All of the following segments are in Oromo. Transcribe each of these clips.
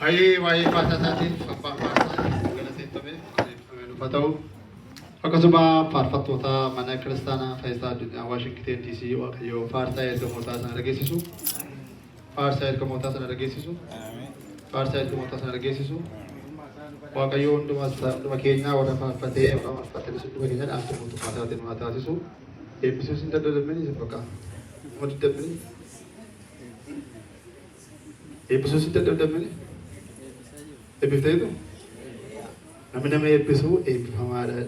Hayii waa'ee faarsaa isaatiif abbaan faarsaa galateeffame kan eebbifame nuuf haa ta'u. Akkasuma faarfattoota mana kiristaanaa Fayyisaa Addunyaa Waashingteen DC Waaqayyo faarsaa ergamootaa sana dhageessisu. Faarsaa ergamootaa sana dhageessisu. Faarsaa ergamootaa sana dhageessisu. Waaqayyo hunduma hunduma keenyaa warra faarfatee warra faarfatee hunduma keenya dhaamsa mootummaa isaatiin nu haa taasisu. Eebbisuus hin dadhabamini isin bakka. Nama dadhabamini. Eebbisuus hin dadhabamini. Eebbifteetu? Namni nama eebbisu eebbifamaadha.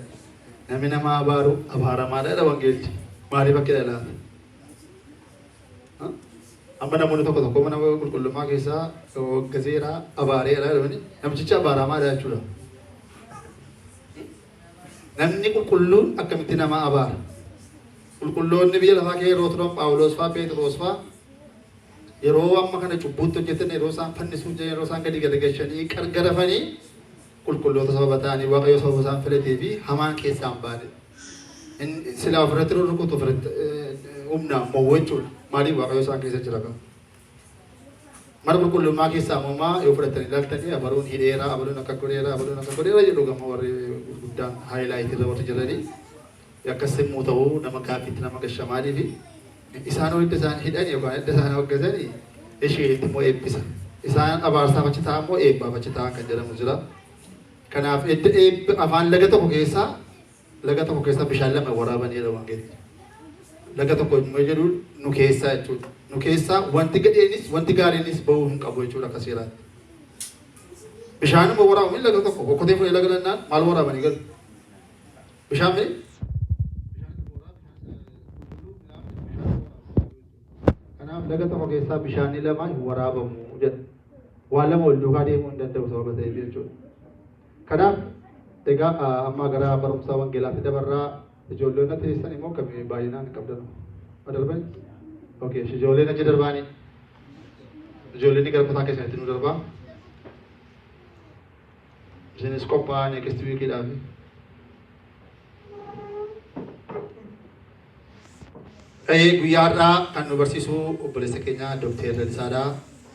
Namni nama abaaru abaaramaadha jedha wangeelchi. Maaliif akka jedha laata? Amma namoonni tokko tokko mana qulqullummaa keessaa waggazeera abaareera jedhamani namtichi abaaramaadha jechuudha. Namni qulqulluun akkamitti nama abaara? Qulqulloonni biyya lafaa kee yeroo turan Phaawulos fa'aa Pheexiroos fa'aa yeroo amma kana cubbuutti hojjetan yeroo isaan fannisuuf jiran yeroo isaan gadi galagalchanii qargarafanii qulqulloota sababa ta'anii Waaqayyo sababa isaan filatee fi hamaan keessaa hin baane. Silaa ofirratti rurrukutu ofirratti humnaan mo'u jechuudha. Maaliif Waaqayyo isaan keessa jira qaba. Mana qulqullummaa keessaa ammoo yoo fudhatanii ilaaltanii abaluun hidheera, abaluun akka godheera, abaluun akka godheera jedhu gama warri gurguddaan highlight irra warri jiranii. Akkas yommuu ta'u nama gaaffiitti nama gasha maaliif isaan hidda isaan hidhan yookaan hidda isaan hoggazanii isheetti immoo eebbisa. Isaan abaarsaaf achi taa'an immoo eebbaaf achi taa'an kan jedhamu jira. Kanaaf edda eebba afaan laga tokko keessaa laga tokko keessaa bishaan lama waraabanii jedha wangeelli. Laga tokko immoo jedhu nu keessaa jechuudha. Nu keessaa wanti gadheenis wanti gaariinis bahuu hin qabu jechuudha akka seeraatti. Bishaanuma waraabanii laga tokko okkotee fuudhee laga nannaan maal waraabanii galu? Bishaan mee? Kanaaf laga tokko keessaa bishaanni lama hin waraabamu jedha. Waan lama wal duukaa deemuu hin danda'u sababa ta'eef jechuudha. Kanaaf egaa amma gara barumsaa wangeelaatti dabarraa ijoolleen teessan immoo kamii baay'inaan hin qabdan. Darbani? Okay, ijoolleen achi darbaanii. Ijoolleen gara kutaa keessanitti nu darbaa. Isinis qophaa'aa next week dhaaf. Guyyaa har'aa kan nu barsiisu obboleessa keenya Dookter Lalisaadha.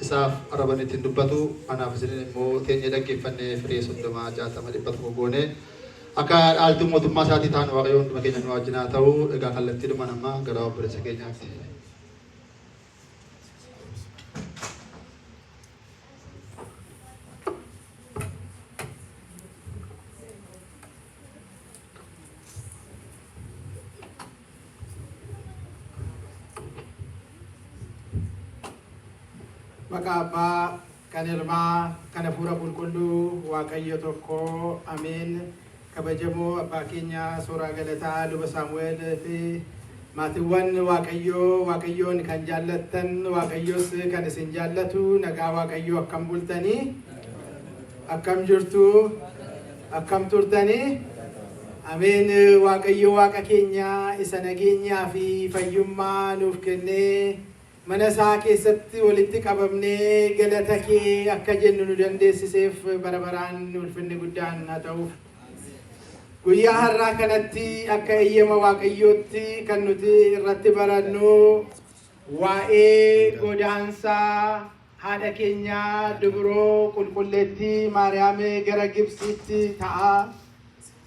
Isaaf arraba ittiin dubbatu anaaf isinin immoo teenyee dhaggeeffannee firee 30 60 100 goone akka dhaaltuu mootummaa isaatii taanu Waaqayyo hunduma keenya nu wajjin haa ta'u. Egaa kallattiidhumaan amma gara obboleessa keenyaatti. Maqaa Abbaa, kan Ilmaa, kan Hafuura Qulqulluu, Waaqayyo tokko, Ameen. Kabajamoo abbaa keenya Sooraa Galataa, Luba Saamu'eel fi maatiiwwan Waaqayyoo, Waaqayyoon kan jaallattan, Waaqayyos kan isin jaallatu, nagaa Waaqayyoo akkam bultanii? Akkam jirtu? Akkam turtanii? Ameen. Waaqayyo Waaqa keenya isa nageenyaa fi fayyummaa nuuf kennee mana isaa keessatti walitti qabamnee galata kee akka jennu nu dandeessiseef bara baraan ulfinni guddaan haa ta'uuf. Guyyaa har'aa kanatti akka eeyyama Waaqayyootti kan nuti irratti barannu waa'ee godaansaa haadha keenya dubroo qulqulleettii Maariyaam gara Gibxiitti ta'a.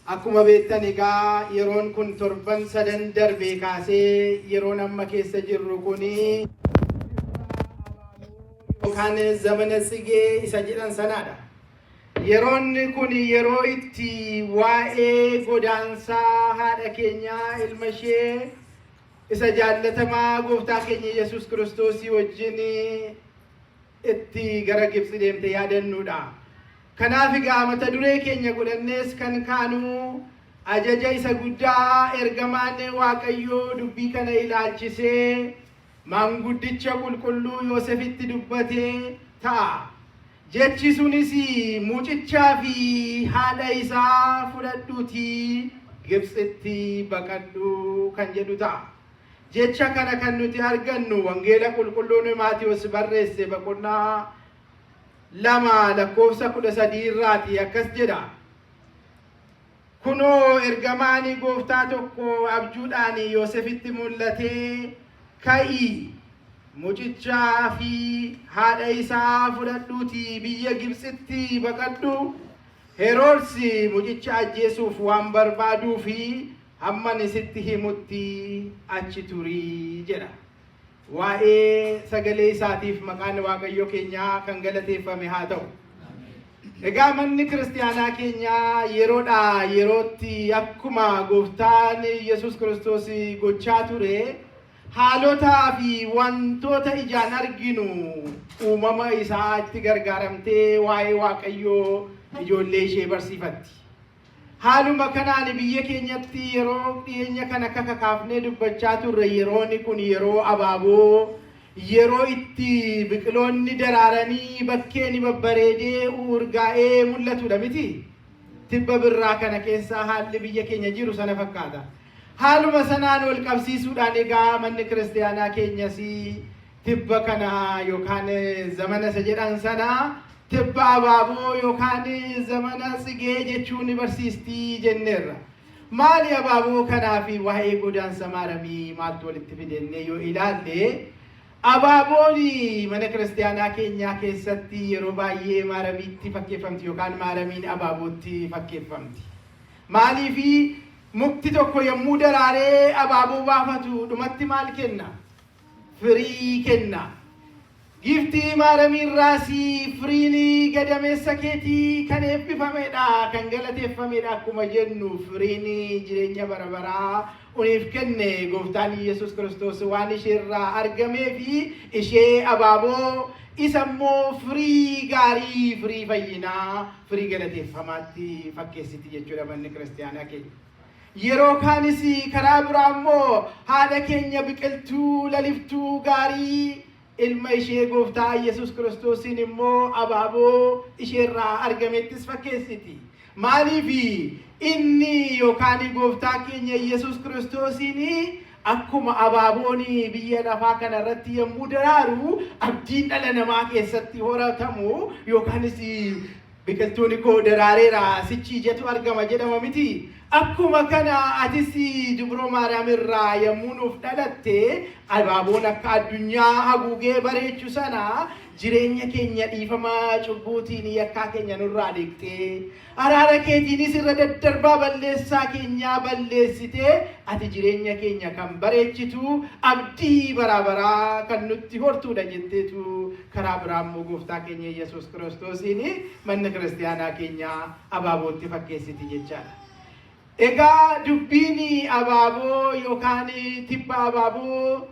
Akkuma beektan egaa yeroon kun torban sadan darbee kaasee yeroon amma keessa jirru kun yookaan zamana tsigee isa jedhan sanaadha. Yeroon kun yeroo itti waa'ee godaansaa haadha keenyaa ilma ishee isa jaallatamaa gooftaa keenya Yesuus Kiristoosii wajjin itti gara Gibxi deemte yaadannuudha. Kanaaf egaa mata duree keenya godhannees kan kaanu ajaja isa guddaa ergamaan Waaqayyoo dubbii kana ilaalchisee maanguddicha qulqulluu Yoosefitti dubbate ta'a. Jechi sunis mucichaa fi haadha isaa fudhadhuutii Gibxitti baqadhu kan jedhu ta'a. Jecha kana kan nuti argannu Wangeela Qulqulluun Maatiyos barreesse boqonnaa 2 lakkoofsa 13 irraati akkas jedha. Kunoo ergamaan gooftaa tokko abjuudhaan Yoosefitti mul'atee ka'i Mucichaa fi haadha isaa fudhadhuutii biyya Gibxitti baqadhu. Heroodis mucicha ajjeesuuf waan barbaaduu fi hamman isitti himutti achi turii jedha. Waa'ee sagalee isaatiif maqaan Waaqayyo keenyaa kan galateeffame haa ta'u. Egaa manni kiristaanaa keenyaa yeroodhaa yerootti akkuma gooftaan Yesuus Kiristoos gochaa ture, haalotaa fi wantoota ijaan arginu uumama isaa itti gargaaramtee waa'ee Waaqayyoo ijoollee ishee barsiifatti. Haaluma kanaan biyya keenyatti yeroo dhiyeenya kana akka kakaafnee dubbachaa turre, yeroon kun yeroo abaaboo, yeroo itti biqiloonni daraaranii bakkeen babbareedee urgaa'ee mul'atudha miti. Tibba birraa kana keessa haalli biyya keenya jiru sana fakkaata. Haaluma sanaan wal qabsiisuudhaan egaa manni kiristaanaa keenyas tibba kana yookaan zamana isa jedhan sana tibba abaaboo yookaan zamana tsigee jechuun ni barsiistii jenneerra. Maali abaaboo kanaa fi waa'ee godaansa Maaramii maaltu walitti fidennee yoo ilaalle, abaaboon mana kiristaanaa keenyaa keessatti yeroo baay'ee Maaramiitti fakkeeffamti yookaan Maaramiin abaabootti fakkeeffamti. Maaliifi mukti tokko yommuu daraaree abaaboo baafatu dhumatti maal kenna? Firii kenna. Giiftii Maaramiirraas firiin gadameessa keetii kan eebbifamedha, kan galateeffamedha akkuma jennu, firiin jireenya bara baraa uniif kenne gooftaan Yesuus Kiristoos waan isheerraa argamee fi ishee abaaboo, isa immoo firii gaarii, firii fayyinaa, firii galateeffamaatti fakkeessiti jechuudha manni kiristaanaa keenya. Yeroo kaanis karaa biraa immoo haadha keenya biqiltuu laliftuu gaarii, ilma ishee gooftaa Yesuus Kiristoosiin immoo abaaboo isheerraa argamettis fakkeessiti. Maaliif inni yookaan gooftaa keenya Yesuus Kiristoosiin akkuma abaaboon biyya lafaa kana irratti yommuu daraaru abdiin dhala namaa keessatti horatamu, yookaanis biqiltuun koo daraareera, sichi ijatu argama jedhama miti. Akkuma kana atis Dubroo Maariyaam irraa yommuu nuuf dhalatte, abaaboon akka addunyaa haguugee bareechu sana jireenya keenya dhiifama cubbuutiin yakkaa keenya nurraa dhiqxee, araara keetiinis irra daddarbaa balleessaa keenyaa balleessitee, ati jireenya keenya kan bareechitu, abdii baraa baraa kan nutti hortuudha jetteetu karaa biraa immoo gooftaa keenya Yesuus Kiristoosiin manni kiristaanaa keenya abaabootti fakkeessiti jechaadha. Egaa dubbiin abaaboo yookaan tibba abaaboo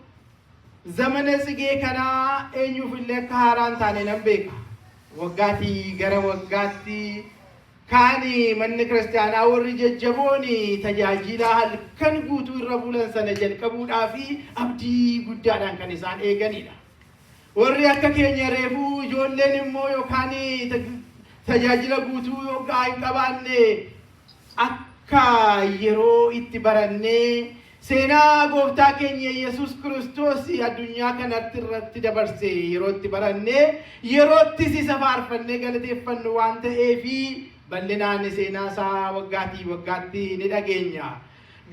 zamana tsigee kanaa eenyuuf illee akka haaraa hin taane nan beeka. Waggaatii gara waggaatti kaan manni kiristaanaa warri jajjaboon tajaajila halkan guutuu irra bulan sana jalqabuudhaa fi abdii guddaadhaan kan isaan eeganidha. Warri akka keenya reefuu ijoolleen immoo yookaan tajaajila guutuu yookaan hin qabaanne akka yeroo itti barannee seenaa gooftaa keenya Yesuus Kiristoos addunyaa kanatti irratti dabarse yeroo itti barannee yeroottis isa faarfannee galateeffannu waan ta'eefi bal'inaan seenaa isaa waggaatii waggaatti ni dhageenya.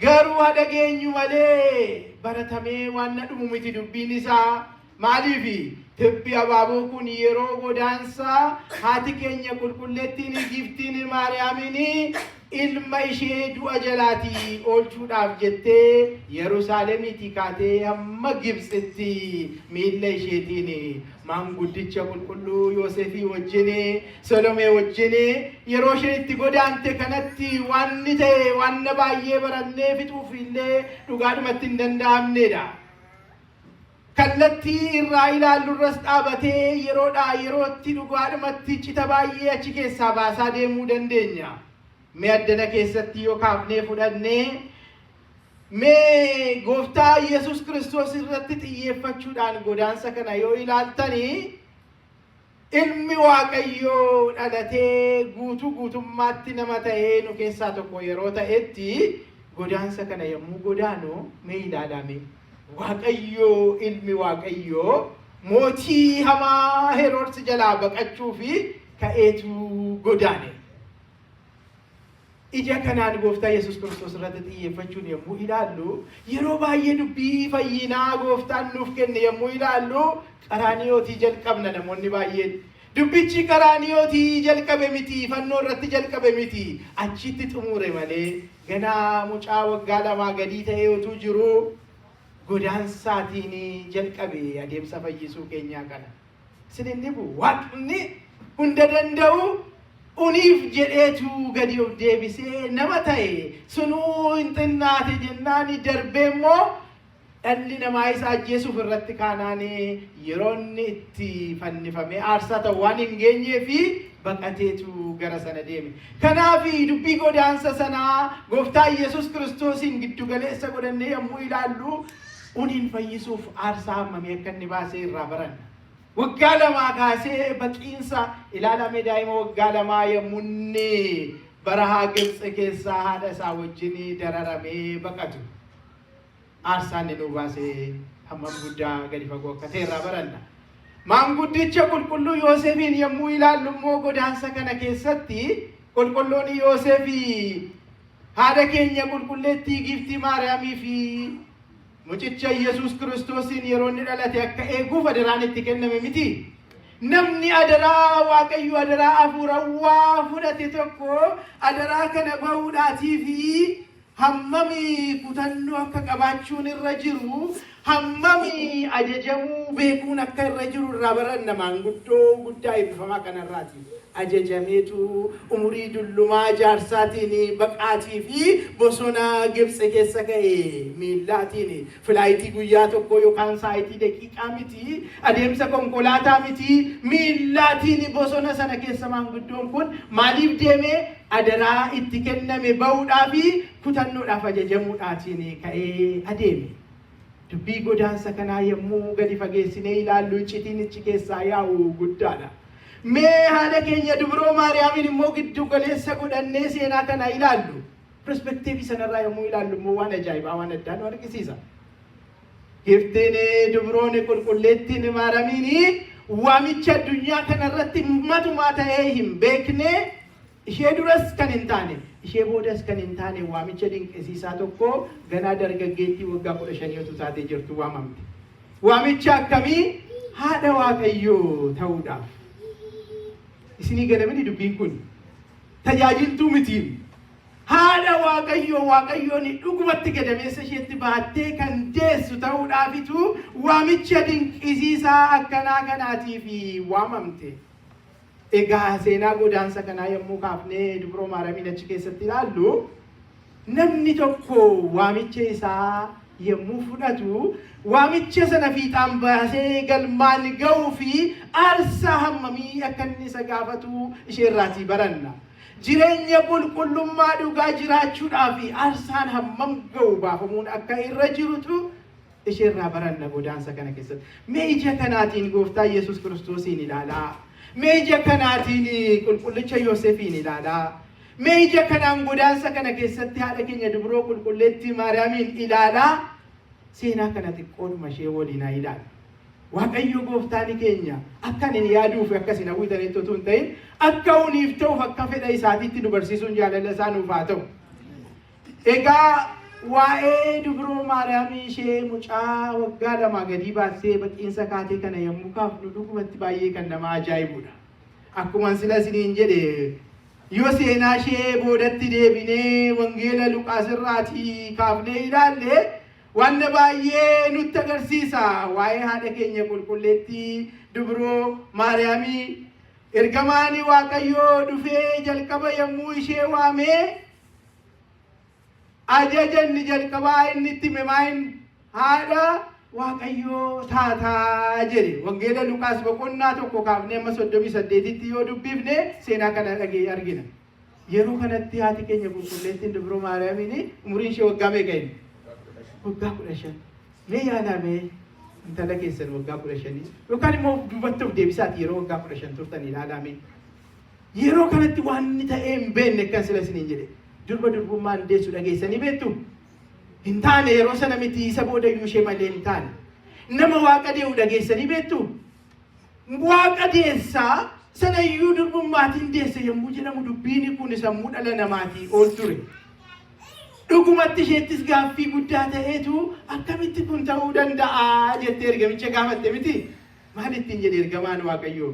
Garuu haa dhageenyu malee baratamee waan na dhumu miti dubbiin isaa. Maaliif tibbi abaaboo kun yeroo godaansa haati keenya qulqulleettiin giiftiin Maariyaamiin ilma ishee du'a jalaatii oolchuudhaaf jettee Yerusaalemiitii kaatee hamma Gibxitti miilla isheetiin maanguddicha qulqulluu Yoosefii wajjin, Solomee wajjin yeroo isheen itti godaante kanatti wanni ta'e wanna baay'ee barannee fixuuf illee dhugaadhumatti hin danda'amnedha. Kallattii irraa ilaallurras dhaabatee yeroodhaa yerootti dhugaadhumatti cita baay'ee achi keessaa baasaa deemuu dandeenya. Mee addana keessatti yoo kaafnee fudhannee, mee gooftaa Yesuus Kiristoos irratti xiyyeeffachuudhaan godaansa kana yoo ilaaltanii, ilmi Waaqayyoo dhalatee guutuu guutummaatti nama ta'ee nu keessaa tokko yeroo ta'etti godaansa kana yommuu godaanu mee ilaalame. Waaqayyoo, ilmi Waaqayyoo mootii hamaa Heroodis jalaa baqachuu fi ka'eetu godaane. Ija kanaan Gooftaa Yesuus Kiristoos irratti xiyyeeffachuun yommuu ilaallu, yeroo baay'ee dubbii fayyinaa Gooftaan nuuf kenne yommuu ilaallu, Qaraaniyootii jalqabna namoonni baay'een. Dubbichi Qaraaniyootii jalqabe miti, fannoo irratti jalqabe miti, achitti xumure malee. Ganaa mucaa waggaa lamaa gadii ta'ee utuu jiruu godaansaatiin jalqabe adeemsa fayyisuu keenyaa kana. Isin hin dhibu. Waaqni hunda danda'u uniif jedheetu gadi of deebisee nama ta'e. Sunuu hin xinnaate jennaan darbee immoo dhalli namaa isa ajjeesuuf irratti kaanaan yeroo inni itti fannifamee aarsaa ta'u waan hin geenyee fi baqateetu gara sana deeme. Kanaaf dubbii godaansa sanaa Gooftaa Yesuus Kiristoosiin giddu galeessa godhannee yommuu ilaallu, uniin fayyisuuf aarsaa hammamii akka inni baasee irraa baranna. Waggaa lamaa kaasee baqiinsa ilaalame. Daa'ima waggaa 2 yommuu inni barahaa Gibxi keessaa haadha isaa wajjin dararamee baqatu, aarsaan inni nuu baasee hammam guddaa gadi fagoo akka ta'e irraa baranna. Maanguddicha qulqulluu Yoosefiin yommuu ilaallu immoo, godaansa kana keessatti qulqulluun Yoosefii haadha keenya qulqulleettii Giiftii Maariyaamii fi mucicha Yesuus Kiristoosiin yeroo inni dhalate akka eeguuf adaraan itti kenname miti. Namni adaraa Waaqayyo, adaraa hafuurawwaa fudhate tokko adaraa kana bahuudhaatii fi hammami kutannoo akka qabaachuun irra jiru, hammami ajajamuu beekuun akka irra jiru irraa baranna maanguddoo guddaa eebbifamaa kanarraati. Ajajameetu umurii dullumaa jaarsaatiin baqaatii fi bosona Gibxi keessa ka'e miillaatiin. Flight guyyaa tokko yookaan saayitii daqiiqaa miti, adeemsa konkolaataa miti, miillaatiin bosona sana keessa maanguddoon kun maaliif deeme? Adaraa itti kenname bahuudhaa fi kutannoodhaaf ajajamuudhaatiin ka'ee adeeme. Dubbii godaansa kanaa yommuu gadi fageessinee ilaallu, iccitiin ichi keessaa yaa'u guddaadha. Mee haadha keenya Dubroo Maariyaamiin immoo giddu galeessa godhannee seenaa kana ilaallu. Perspective sanarraa yommuu ilaallu immoo waan ajaa'ibaa, waan addaa nu argisiisa. Giftiin Dubroon qulqulleettiin Maaramiin waamicha addunyaa kanarratti matumaa ta'ee hin beekne, ishee duras kan hin taane, ishee boodas kan hin taane, waamicha dinqisiisaa tokko ganaa dargaggeettii waggaa 15 utuu taatee jirtu waamamte. Waamicha akkamii? Haadha Waaqayyoo ta'uudhaaf. Isinii galamini dubbiin kun? Tajaajiltuu mitiin. Haadha Waaqayyoo, Waaqayyoon dhugumatti gadameessa isheetti baattee kan deessu ta'uudhaafitu waamicha dinqisiisaa akkanaa kanaatiif waamamte. Egaa seenaa godaansa kanaa yommuu kaafnee Dubroo Maaramiin achi keessatti ilaallu, namni tokko waamicha isaa yommuu fudhatu, waamicha sana fiixaan baasee galmaan ga'uu fi aarsaa hammamii akka inni isa gaafatu ishee irraatii baranna. Jireenya qulqullummaa dhugaa jiraachuudhaaf aarsaan hammam ga'u baafamuun akka irra jirutu ishee irraa baranna godaansa kana keessatti. Mee ija kanaatiin Gooftaa Yesuus Kiristoosiin ilaalaa. Mee ija kanaatiin qulqullicha Yoosefiin ilaalaa. Mee ija kanaan godaansa kana keessatti haadha keenya Dubroo qulqulleettii Maariyaamiin ilaalaa. Seenaa kana xiqqoodhuma ishee waliin haa ilaallu. Waaqayyo Gooftaan keenya akka ani yaaduu fi akka isin hawwitanitti utuu hin ta'in, akka uniif ta'uuf akka fedha isaatiitti nu barsiisuun jaalala isaa nuuf haa ta'u. Egaa waa'ee Dubroo Maariyaamii ishee mucaa waggaa 2 gadii baattee baqiinsa kaatee kana yommuu kaafnu, dhugumatti baay'ee kan nama ajaa'ibudha. Akkuma sila isiniin jedhe, yoo seenaa ishee boodatti deebinee Wangeela Luqaas irraatii kaafnee ilaalle, waan baay'ee nutti agarsiisa. Waa'ee haadha keenya qulqulleettii Dubroo Maariyaamii, ergamaan Waaqayyoo dhufee jalqaba yommuu ishee waamee, ajaja inni jalqabaa inni itti hime maayin? "Haadha Waaqayyoo taataa" jedhe. Wangeela Luqaas boqonnaa 1 kaafnee amma 38tti yoo dubbifne, seenaa kana dhagee argina. Yeroo kanatti haati keenya qulqulleettiin Dubroo Maariyaamiin umuriin ishee waggaa meeqa inni? Waggaa 15. Mee yaalaa, mee intala keessan waggaa 15 yookaan immoo duubatti of deebisaati yeroo waggaa 15 turtan ilaalaa mee. Yeroo kanatti waan inni ta'ee hin beekne, akkan sila isiniin jedhe, durba durbummaan deessu dhageessanii beektu? Hin taane yeroo sana miti, isa boodayyuu ishee malee hin taane. Nama Waaqa dee'u dhageessanii beektu? Waaqa deessaa. Sanayyuu durbummaatiin deesse yommuu jedhamu dubbiin kun sammuu dhala namaatii ol ture. Dhugumatti isheettis gaaffii guddaa ta'eetu akkamitti kun ta'uu danda'a jettee ergamicha gaafatte miti. Maal ittiin jedhe ergamaan Waaqayyoo?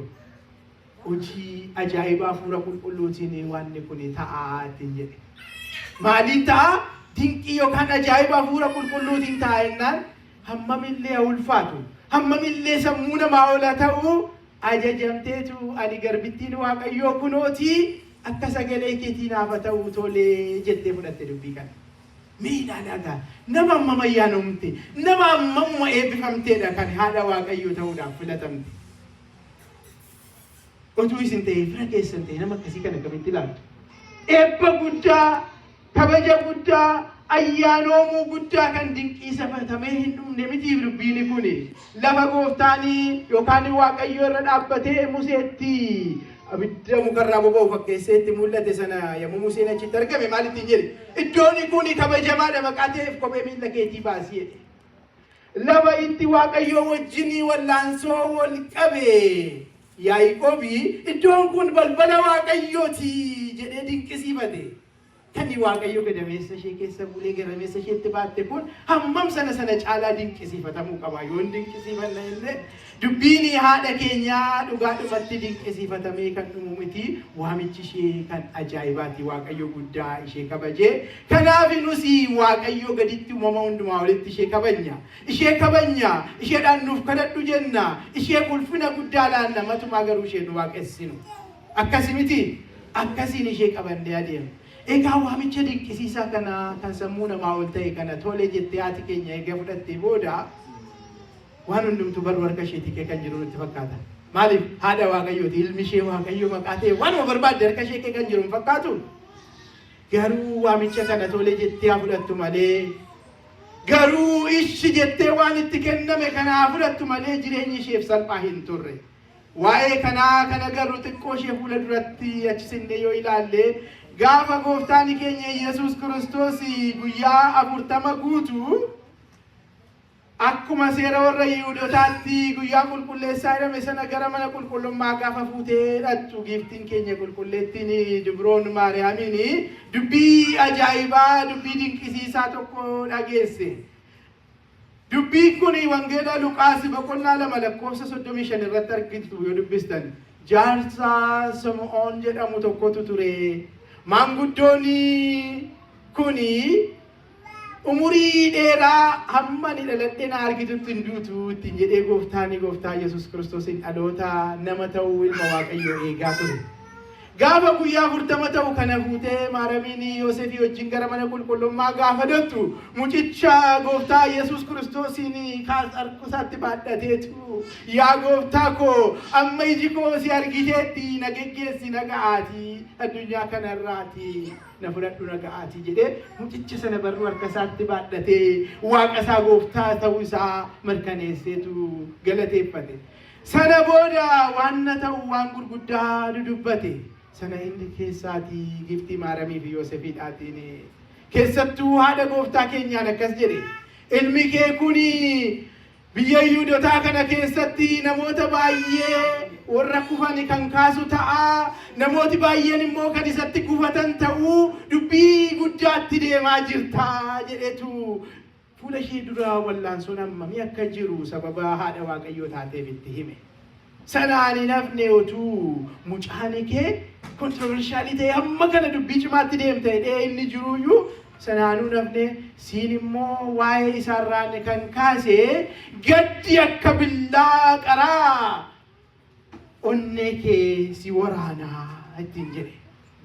Hojii ajaa'ibaa hafuura qulqulluutiin wanni kun ta'a ittiin jedhe. Maaliin ta'a? Dinqii yookaan ajaa'iba hafuura qulqulluutiin ta'a jennaan hammamillee haa ulfaatu, hammamillee sammuu namaa ola ta'u ajajamteetu ani garbittiin Waaqayyoo kunootii akka sagalee keetii naaf haa ta'u tolee jettee fudhatte dubbii kana. Mee ilaalaa gaa nama hammam ayyaanomte, nama hammamuma eebbifamteedha kan haadha Waaqayyoo ta'uudhaaf filatamte. Otuu isin ta'e fira keessan ta'e nama akkasii kana akkamitti ilaaltu? Eebba guddaa, kabaja guddaa, ayyaanoomuu guddaa kan dinqiisifatamee hin dhumne miti dubbiin kuni. Lafa gooftaanii yookaan Waaqayyo irra dhaabbatee Museetti abidda mukarraa boba'u fakkeessee itti mul'ate sana yommuu Museen achitti argame maal ittiin jedhe? Iddoon kun kabajamaadha maqaa ta'eef kophee miilla keetii baasii jedhe. Lafa itti Waaqayyo wajjin wallaansoo wal qabe Yaaqoobi iddoon kun balbala Waaqayyooti jedhee dinqisiifate. Kan Waaqayyo gadameessa ishee keessa bulee gadameessa isheetti baatte kun hammam sana sana caalaa dinqisiifatamuu qaba. Yoo hin dinqisiifanne illee dubbiin haadha keenyaa dhugaadhumatti dinqisiifatamee kan dhumu miti. Waamichi ishee kan ajaa'ibaati. Waaqayyo guddaa ishee kabajee. Kanaaf nus Waaqayyo gaditti uumama hundumaa olitti ishee kabajna. Ishee kabajna. Isheedhaan nuuf kadhadhu jenna. Ishee ulfina guddaa laanna. Matumaa garuu ishee nu waaqessinu. Akkasi miti? Akkasiin ishee qabannee adeemna. Egaa waamicha dinqisiisaa kana kan sammuu namaa ol ta'e kana tole jettee haati keenya eega fudhattee booda waan hundumtuu baruu harka isheetii kee kan jiru nutti fakkaata. Maaliif haadha Waaqayyooti ilmi ishee Waaqayyo maqaa ta'e waanuma barbaadde harka ishee kee kan jiru hin fakkaatu. Garuu waamicha kana tole jettee haa fudhattu malee garuu ishi jettee waan itti kenname kana haa fudhattu malee jireenyi isheef salphaa hin turre. Waa'ee kanaa kan agarru xiqqoo ishee fuula duratti achi sinnee yoo ilaalle gaafa gooftaan keenya Yesuus Kiristoos guyyaa 40 guutu akkuma seera warra Yihuudotaatti guyyaa qulqulleessaa jedhame sana gara mana qulqullummaa gaafa fuutee dhattu giiftiin keenya qulqulleettiin Dubroon Maariyaamiin dubbii ajaa'ibaa dubbii dinqisiisaa tokko dhageesse. Dubbiin kun Wangeela Luqaas boqonnaa 2 lakkoofsa 35 irratti argitu yoo dubbistan. Jaarsa Sumu'oon jedhamu tokkotu ture. Maanguddoon kuni umurii dheeraa hamma ani dhaladhee na argitutti hin duutu ittiin jedhee gooftaan gooftaa Yesuus Kiristoosiin dhaloota nama ta'uu ilma Waaqayyoo eegaa ture. Gaafa guyyaa 40 ta'u kana fuutee Maaramiin Yoosefii wajjin gara mana qulqullummaa gaafa dhattu mucicha gooftaa Yesuus Kiristoosiin harkusaatti baadhateetu yaa gooftaa koo amma iji koo si argiteetti na geggeessi na ga'aatii addunyaa kanarraati na fudhadhu na ga'aatii jedhee mucicha sana barruu harka isaatti baadhatee waaqa isaa gooftaa ta'uu isaa mirkaneesseetu galateeffate. Sana booda waan na ta'u waan gurguddaa dudubbate. Sana inni keessaatii giftii Maaramii fi Yoosefiidhaatiin keessattuu haadha gooftaa keenyaan akkas jedhe. Ilmi kee kuni biyya Yihuudotaa kana keessatti namoota baay'ee warra kufan kan kaasu ta'a. Namooti baay'een immoo kan isatti gufatan ta'uu dubbii guddaatti deemaa jirta jedhetu fuula ishee dura wallaansoon hammamii akka jiru sababa haadha Waaqayyoo taateef itti hime. Sanaan hin hafne otuu mucaan kee controversial ta'e hamma kana dubbii cimaatti deemta jedhee inni jiruyyuu sanaanuu hin hafne siin immoo waa'ee isaarraan kan kaase gaddi akka billaa qaraa onnee kee si waraanaa ittiin jedhe.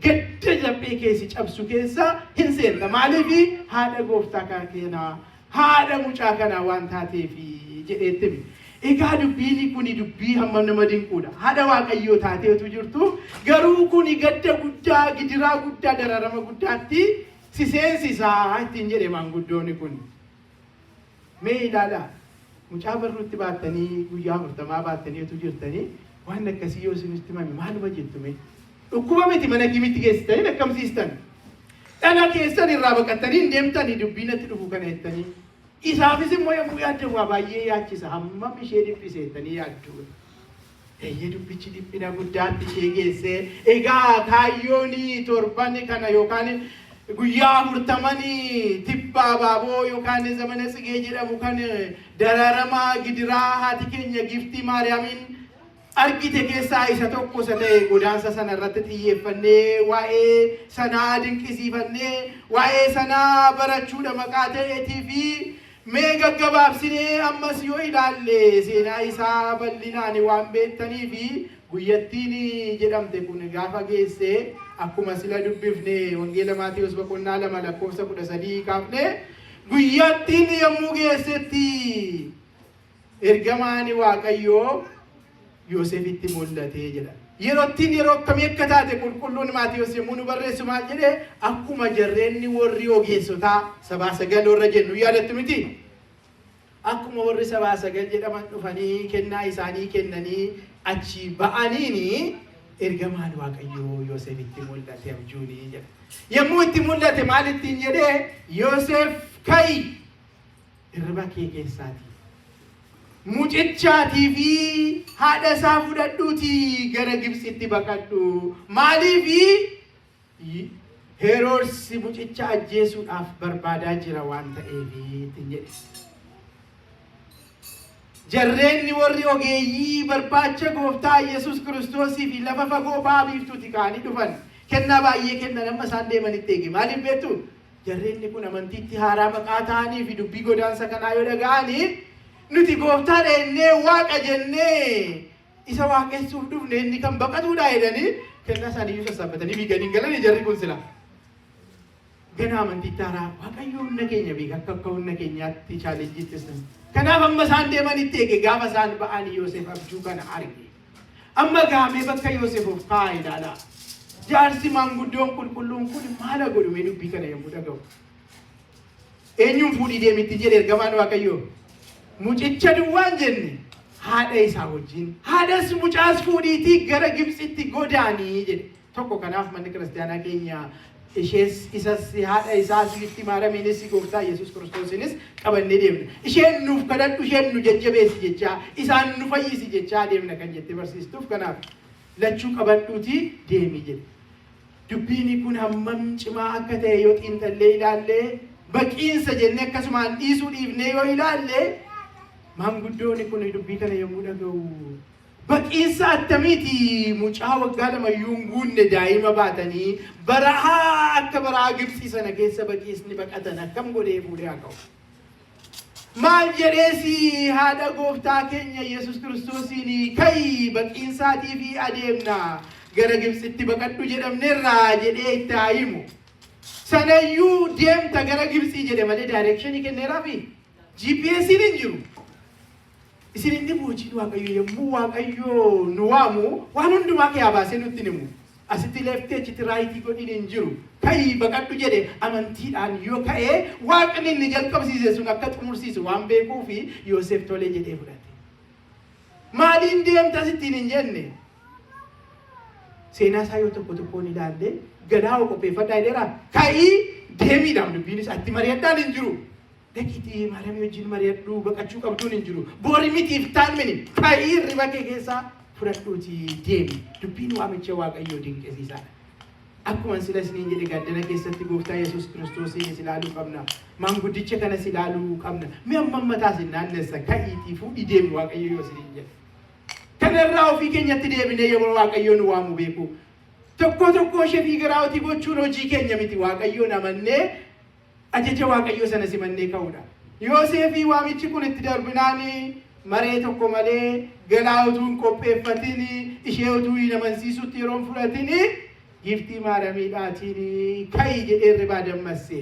Gadda laphee kee si cabsu keessa hin seenta. Maaliif haadha gooftaa kanaa haadha mucaa kanaa waan taateefi jedheetti hime. Egaa dubbiin kuni dubbii hammam nama dinquudha. Haadha Waaqayyoo taateetu jirtu garuu kuni gadda guddaa gidiraa guddaa dararama guddaatti si seensisaa ittiin jedhe maanguddoonni kun. Mee ilaalaa mucaa barruutti baattanii guyyaa 40 baattanii utuu jirtanii waan akkasii yoo isinitti himame maaluma jettu mee? Dhukkuba miti mana kimitti geessitanii lakkamsiistan. Dhala keessan irraa baqattanii hin deemtanii dubbii natti dhufu kana jettanii. Isaafis immoo yommuu yaaddan waa baay'ee yaachisa hammam ishee dhiphise jettanii yaaddu. Eeyyee, dubbichi dhiphina guddaatti ishee geesse. Egaa kaayyoon torban kana yookaan guyyaa 40 tibba abaaboo yookaan zamana tsigee jedhamu kan dararama gidiraa haati keenya Giftii Maariyaamiin argite keessaa isa tokko isa ta'e godaansa sana irratti xiyyeeffannee, waa'ee sanaa dinqisiifannee, waa'ee sanaa barachuudha maqaa ta'eetii fi mee gaggabaabsinee ammas yoo ilaalle, seenaa isaa bal'inaan waan beektanii fi guyyattiin jedhamte kun gaafa geesse, akkuma sila dubbifne Wangeela Maatiyus boqonnaa 2 lakkoofsa 13 kaafne, guyyattiin yommuu geessetti ergamaan Waaqayyoo Yoosefitti mul'atee jedha. Yerottiin yeroo akkamii akka taate qulqulluun Maatiyus yommuu nu barreessu maal jedhee? Akkuma jarreenni warri ogeessotaa sabaa sagal warra jennu yaadattu miti? Akkuma warri sabaa sagal jedhaman dhufanii kennaa isaanii kennanii achi ba'aniini ergamaan Waaqayyoo Yoosefitti mul'ate abjuunii jedha. Yommuu itti mul'ate maal ittiin jedhee? "Yoosef, ka'i, hirriba kee keessaatii. Mucichaatii fi haadha isaa fudhadhuutii gara Gibxitti baqadhu. Maaliifi? Heroodsi mucicha ajjeesuudhaaf barbaadaa jira waan ta'eef" ittiin jedhe. Jarreenni warri ogeeyyii barbaacha gooftaa Yesuus Kiristoosii fi lafa fagoo ba'a biiftuuti ka'anii dhufan. Kennaa baay'ee kennan, amma isaan deemanitti eege. Maaliif beektu? Jarreenni kun amantiitti haaraa maqaa ta'anii fi dubbii godaansa kanaa yoo dhaga'anii, nuti gooftaadha jennee, waaqa jennee isa waaqessuuf dhufne, inni kan baqatuudha jedhanii kennaa isaanii sassaabbatanii fiiganii galanii. Jarri kun sila gana amantiitti haaraa. Waaqayyo humna keenya beeka, akka humna keenyaatti challenge iittis. Kanaaf amma isaan deemanitti eege. Gaafa isaan ba'anii Yoosef abjuu kana arge. Amma gaamee bakka Yoosef of kaa'aa ilaalaa. Jaarsi maanguddoon qulqulluun kun maala godhume dubbii kana yommuu dhaga'u? Eenyuun fuudhii deemitti jedhe ergamaan Waaqayyoo? Mucicha duwwaan jenne, haadha isaa wajjin. Haadhas mucaas fuudhiitii gara Gibxitti godaanii jedhe. Tokko kanaaf manni kiristaanaa keenya ishees isas, haadha isaas, Giftii Maaramiinis, gooftaa Yesuus Kiristoosinis qabannee deemna. Isheen nuuf kadhadhu, isheen nu jajjabeessi jechaa, isaan nu fayyisi jechaa deemna kan jettee barsiistuuf kanaaf lachuu qabadhuutii deemi jedhe. Dubbiin kun hammam cimaa akka ta'e yoo xiinxallee ilaallee, baqiinsa jennee akkasumaan dhiisuu dhiifnee yoo ilaalle, maanguddoonni kun dubbii kana yommuu dhaga'u, baqiinsa attamiiti? Mucaa waggaa 2 iyyuu hin guunne daa'ima baatanii barahaa akka baraa Gibxii sana keessa baqiisni baqatan akkam godhee fuudhee haa ka'u? Maal jedheesi haadha gooftaa keenya Yesus Kiristoosiin "Ka'i, baqiinsaatii fi adeemna, gara Gibxitti baqadhu jedhamneerraa" jedhee itti haa himu? Sanayyuu deemta gara Gibxii jedhe malee direction ii kenneeraafi? GPS'n hin jiru. Isin inni hojiin Waaqayyo, yommuu Waaqayyo nu waamu waan hundumaa kee baasee nutti himu. Asitti left ii, achitti right ii godhin hin jiru. "Ka'ii baqadhu" jedhe. Amantiidhaan yoo ka'ee, Waaqni inni jalqabsiise sun akka xumursiisu waan beekuufi Yoosef tolee jedhee fudhate. Maaliin deemta asittiin hin jenne. Seenaa isaa yoo tokko tokkoon ilaalle, galaa qopheeffadhaa jedheera. Ka'ii deemiidhaan dubbiin isaa itti mari'adhaan hin jiru. Dhaqiitii Maariyaamii wajjin mari'adhu, baqachuu qabduun hin jiru. Boori miti, iftaan mini. Ka'ii hirriba kee keessaa fudhadhuutii deemi. Dubbiin waamicha Waaqayyoo dinqisiisaadha. Akkuma sila isiniin jedhe, gaaddana keessatti gooftaa Yesuus Kiristoosiinis ilaaluu qabna. Maanguddicha kanas ilaaluu qabna. Mi'a amma mataa isin naannessa, ka'iitii fuudhii deemi Waaqayyo yoo isiniin jedhe. Kanarraa ofii keenyatti deebinee yeroo Waaqayyo nu waamu beeku. Tokko tokko ishee figure out ii gochuun hojii keenya miti. Waaqayyoon amannee ajaja Waaqayyoo sana simannee ka'uudha. Yoosefii waamichi kun itti darbinaan maree tokko malee, galaa utuu hin qopheeffatin, ishee utuu hin amansiisutti yeroo hin fudhatin, Giftii Maaramiidhaatiin "Ka'i" jedhee hirribaa dammasse.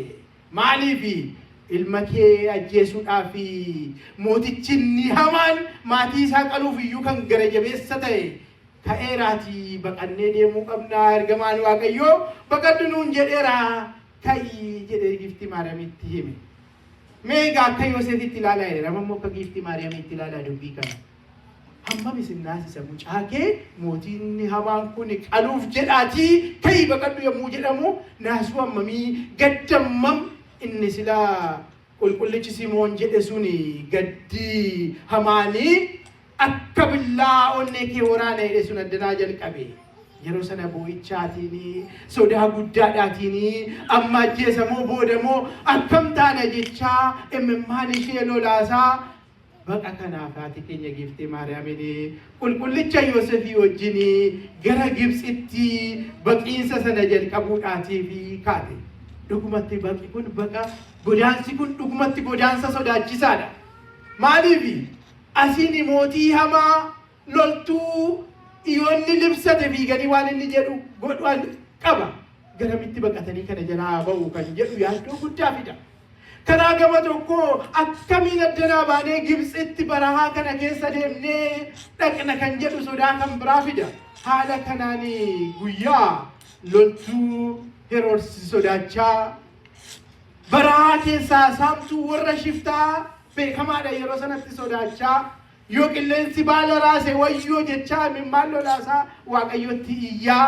Maaliif? Ilma kee ajjeesuudhaaf mootichi inni hamaan maatii isaa qaluuf iyyuu kan gara jabeessa ta'e ka'eeraatii baqannee deemuu qabna. Ergamaan Waaqayyoo baqadhu nuun jedheera, ka'i jedhee Giftii Maariyaamitti hime. Mee egaa akka Yoosefitti ilaalaa jedhe, nama immoo akka Giiftii Maariyaamitti ilaalaa dubbii kana. Hammam isin naasisa, mucaa kee mootiin hamaan kun qaluuf jedhaatii ka'ii baqadhu yommuu jedhamu, naasuu hammamii, gaddammam inni silaa qulqullichi Simoon jedhe suni, gaddi hamaanii Akka billaa onnee kee waraana jedhe sun addanaa jalqabe. Yeroo sana boo'ichaatiin, sodaa guddaadhaatiin, amma ajjeesamoo boodamoo akkam taana jechaa imimmaan ishee lolaasaa baqa kanaaf haati keenya giiftii Maariyaamiin qulqullicha Yoosefii wajjin gara Gibxitti baqiinsa sana jalqabuudhaatiif kaate. Dhugumatti baqi kun baqa godaansi kun dhugumatti godaansa sodaachisaadha. Maaliif? Asiin mootii hamaa loltuu yoonni libsate fiiganii waan inni jedhu godhan qaba. Garamitti baqatanii kana jalaa ba'u kan jedhu yaaddoo guddaa fida. Karaa gama tokko akkamiin addanaa baanee Gibxitti barahaa kana keessa deemnee dhaqna kan jedhu sodaa kan biraa fida. Haala kanaan guyyaa loltuu Heroodis sodaachaa barahaa keessaa saamtuu warra shiftaa beekamaadha yeroo sanatti sodaachaa yoo qilleensi baala raase wayyoo jechaa imimmaan lolaasaa Waaqayyotti iyyaa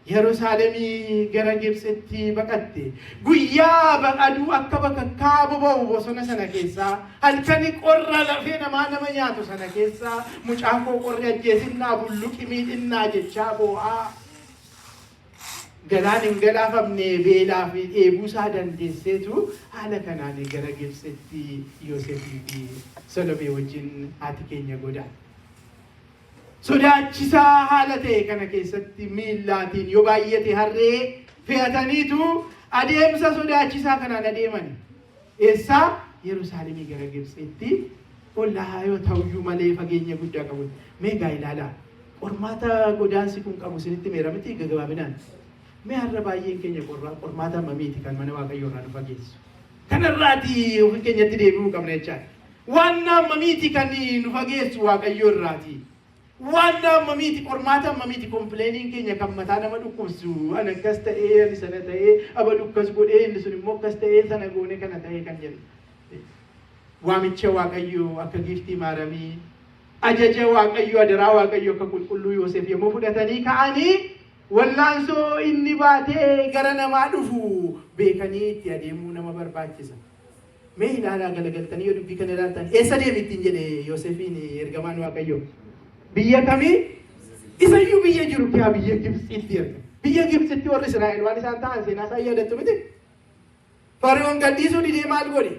Yerusaalemii gara Gibxitti baqatte. Guyyaa aduu akka bakakkaa boba'u bosona sana keessaa, halkani qorra lafee namaa nama nyaatu sana keessaa, mucaa koo qorri ajjeesinnaa bulluqi miidhinnaa jechaa boo'aa. Galaan hin galaafamne beelaa fi dheebuusaa dandeesseetu haala kanaan gara Gibxitti Yoosefii fi Solomee wajjin haati keenya godaan. Sodaachisaa haala ta'e kana keessatti miillaatiin yoo baay'ate harree fe'ataniitu adeemsa sodaachisaa kanaan adeeman. Eessaa? Yerusaalemii gara Gibxitti ollaa yoo ta'uyyuu malee fageenya guddaa qabu. Mee gaa ilaalaa. Qormaata godaansi kun qabu isinitti meera miti gagabaabinaan. Mee har'a baay'een keenya qormaata hammamiiti kan mana Waaqayyoo irraa nu fageessu? Kanarraati ofii keenyatti deebi'uu qabna jechaadha. Waan hammamiiti kan nu fageessu Waaqayyoo irraati? Waan hammamiiti, qormaata hammamiiti complainiin keenya kan mataa nama dhukkubsu? Ani akkas ta'ee, ani sana ta'ee, abalu akkas godhee, inni sun immoo akkas ta'ee, sana goone, kana ta'ee kan jennu. Waamicha Waaqayyoo akka giiftii Maaramii, ajaja Waaqayyoo, adaraa Waaqayyoo akka qulqulluu Yoosef yommuu fudhatanii ka'anii wallaansoo inni baatee gara namaa dhufu beekanii itti adeemuu nama barbaachisa. Mee ilaalaa, galagaltanii yoo dubbii kana ilaaltan, eessa deemi ittiin jedhe Yoosefiin ergamaan Waaqayyoo? Biyya kamii? Isayyuu biyya jiru kiyaa biyya Gibxiitti erga. Biyya Gibxitti warri Israa'el waan isaan ta'an seenaa isaan yaadattu miti? Fari'oon gadhiisuu didee maal godhe?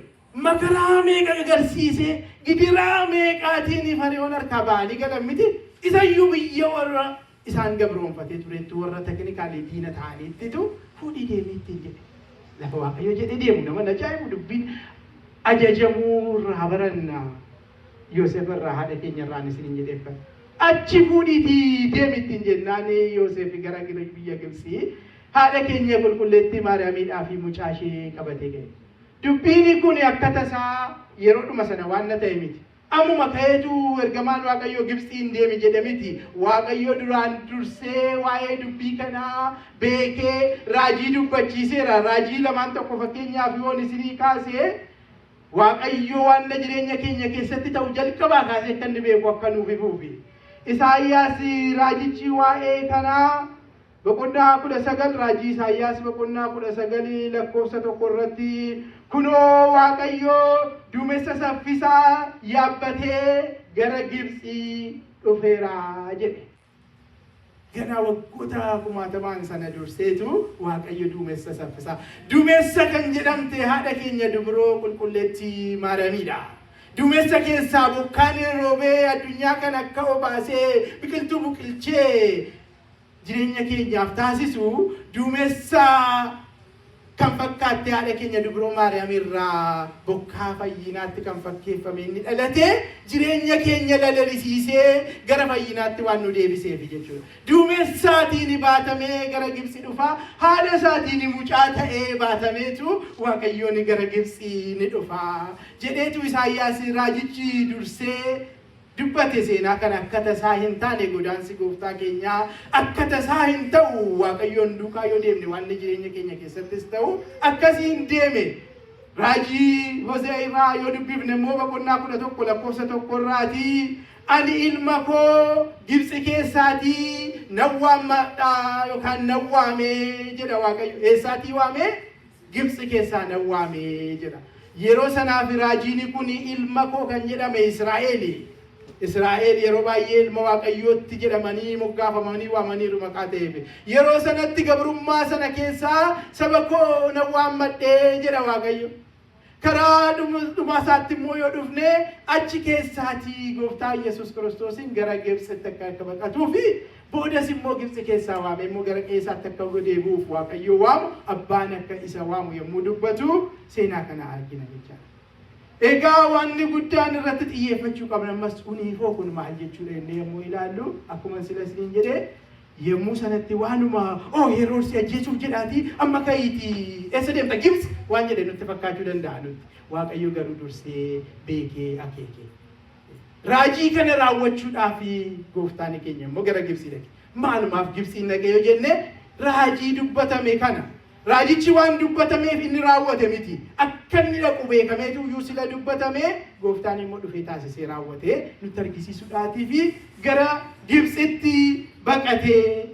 Makaraa meeqa agarsiisee, gidiraa meeqaatiin Fari'oon harkaa ba'anii galan miti? Isayyuu biyya warra isaan gabroonfatee turetti, warra technically diina ta'aniittitu fuudhii deemii ittiin jedhe. Lafa Waaqayyo jedhee deemu nama ajaa'ibu dubbiin ajajamuu irraa baranna. Yoosef irraa, haadha keenya irraan isiniin jedheef kana. Achi fuudhiitii deemi ittiin jennaan Yoosef gara biyya Gibxii haadha keenya qulqulleettii Maariyaamiidhaa fi mucaa ishee qabatee ga'e. Dubbiin kun akka tasaa yeroodhuma sana waan na ta'e miti. Ammuma ka'eetu ergamaan Waaqayyoo Gibxiin deemi jedhe miti. Waaqayyo duraan dursee waa'ee dubbii kanaa beekee raajii dubbachiiseera. Raajii lamaan tokko fakkeenyaaf yoon isinii kaasee, Waaqayyo waan na jireenya keenya keessatti ta'u jalqabaa kaasee akka inni beeku akka nuuf ifuufi. Isaayyaas raajichi waa'ee kanaa boqonnaa 19, raajii Isaayyaas boqonnaa 19 lakkoofsa 1 irratti, "Kunoo Waaqayyo duumessa saffisaa yaabbatee gara Gibxii dhufeera" jedhe. Ganaa waggoota kumaatamaan sana durseetu Waaqayyo duumessa saffisaa. Duumessa kan jedhamte haadha keenya dubroo qulqulleettii Maariyaamiidha. Duumessa keessaa bokkaan roobee addunyaa kana akka obaasee biqiltuu biqilchee jireenya keenyaaf taasisu, duumessa kan fakkaatte haadha keenya dubroo Maariyaam irraa bokkaa fayyinaatti kan fakkeeffame inni dhalate jireenya keenya lalalisisiisee gara fayyinaatti waan nu deebiseef jechuudha. Duumessaatiin baatamee gara Gibxi dhufa. Haadha isaatiin mucaa ta'ee baatameetu Waaqayyoon gara Gibxi ni dhufa jedheetu Isaayyaas raajichi dursee dubbate. Seenaa kana akka tasaa hin taane, godaansi gooftaa keenyaa akka tasaa hin ta'u. Waaqayyoon duukaa yoo deemne waan jireenya keenya keessattis ta'u akkasiin deeme. Raajii Hosee irraa yoo dubbifne immoo boqonnaa 11 lakkoofsa 1 irraatii, "Ani ilma koo Gibxi keessaatii nan waammadha yookaan nan waame" jedha Waaqayyo. Eessaatii waame? Gibxi keessaa nan waame jedha. Yeroo sanaaf raajiin kun ilma koo kan jedhame Israa'eli. Israa'el yeroo baay'ee ilma Waaqayyootti jedhamanii moggaafamanii waamaniiru maqaa ta'eef. Yeroo sanatti gabrummaa sana keessaa saba koo nan waammadhee jedha Waaqayyo. Karaa dhuma isaatti immoo yoo dhufne, achi keessaatii gooftaa Yesuus Kiristoosiin gara Gibxitti akka baqatuu fi boodas immoo Gibxi keessaa waamee immoo gara qe'eessaatti akka deebi'uuf Waaqayyo waamu, abbaan akka isa waamu yommuu dubbatu seenaa kana argina jechaadha. Egaa wanni guddaan irratti xiyyeeffachuu qabna ammas uniifoo kun maal jechuudha jennee yommuu ilaallu, akkuma sila isiniin jedhee, yommuu sanatti waanuma "Oh, yeroo si ajjeesuuf jedhaatii amma ka'iitii eessa deemta? Gibxi" waan jedhe nutti fakkaachuu danda'a nutti. Waaqayyo garuu dursee beekee akeeke. Raajii kana raawwachuudhaaf gooftaan keenya immoo gara Gibxii dhaqe. Maalumaaf Gibxiin dhaqe yoo jenne, raajii dubbatame kana, raajichi waan dubbatameef inni raawwate miti. Akka inni dhaqu beekameetu iyyuu sila dubbatame, gooftaan immoo dhufee taasisee raawwate nutti argisiisuudhaatii fi gara Gibxitti baqatee.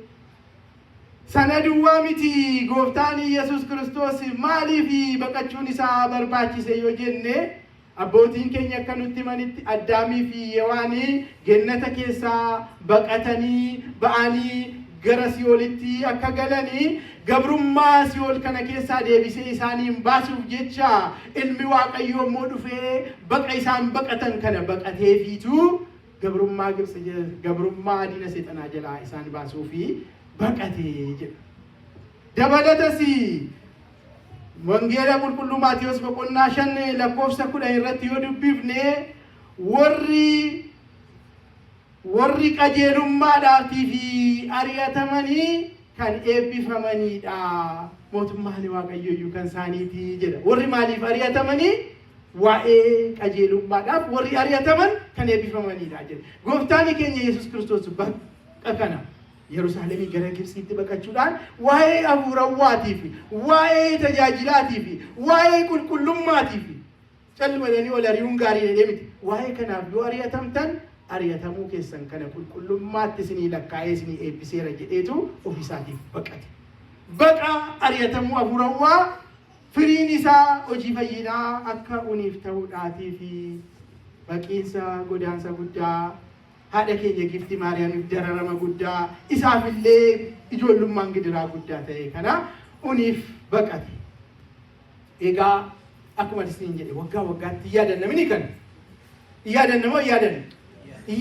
Sana duwwaa miti, gooftaan Yesuus Kiristoos maaliif baqachuun isaa barbaachise yoo jenne, abbootiin keenya akka nutti himanitti, Addaamii fi Hewaanii gennata keessaa baqatanii ba'anii gara Si'oolitti akka galanii, gabrummaa Si'ool kana keessaa deebisee isaaniin baasuuf jecha ilmi Waaqayyoo immoo dhufee baqa isaan baqatan kana baqateefiitu gabrummaa Gibxi, gabrummaa diina seexanaa jalaa isaan baasuu fi baqatee jedha. Dabalatas Wangeela Qulqulluu Maatiyos boqonnaa 5 lakkoofsa 10 irratti yoo dubbifne, Warri qajeelummaadhaatii fi ari'atamanii kan eebbifamanidha. Mootummaan Waaqayyo iyyuu kan isaaniiti" jedha. Warri maaliif ari'atamanii? Waa'ee qajeelummaadhaaf warri ari'ataman kan eebbifamanidha jedha. Gooftaan keenya Yesuus Kiristoos bakka kana Yerusaalemii gara Gibxiitti baqachuudhaan waa'ee hafuurawwaatii fi waa'ee tajaajilaatii fi waa'ee qulqullummaatii fi calluma jedhanii ol ari'uun gaarii jedhee miti. Waa'ee kanaaf yoo ari'atamtan, ari'atamuu keessan kana qulqullummaatti isinii lakkaa'ee isinii eebbiseera jedheetu ofiisaatiif baqate. Baqa ari'atamuu hafuurawwaa firiin isaa hojii fayyinaa akka uniif ta'uudhaatii fi baqiinsa godaansa guddaa, haadha keenya Gifti Maariyaamiif dararama guddaa, isaafillee ijoollummaan gidiraa guddaa ta'e kana uniif baqate. Egaa akkuma isiniin jedhe, waggaa waggaatti yaadanna mini kana. Yaadanna moo yaadanna?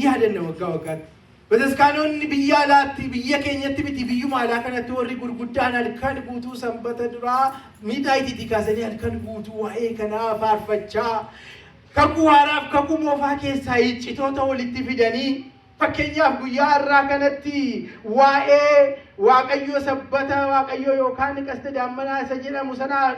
Yaadanna waggaa waggaatti. Bataskaanonni biyya alaatti, biyya keenyatti miti, biyyuma alaa kanatti warri gurguddaan halkan guutuu sanbata duraa miidhaa itiitii kaasanii halkan guutuu waa'ee kanaa faarfachaa, kakuu haaraaf kakuu moofaa keessaa iccitoota walitti fidanii, fakkeenyaaf guyyaa har'aa kanatti waa'ee Waaqayyo sabbata Waaqayyo yookaan qaste daammanaa isa jedhamu sanaan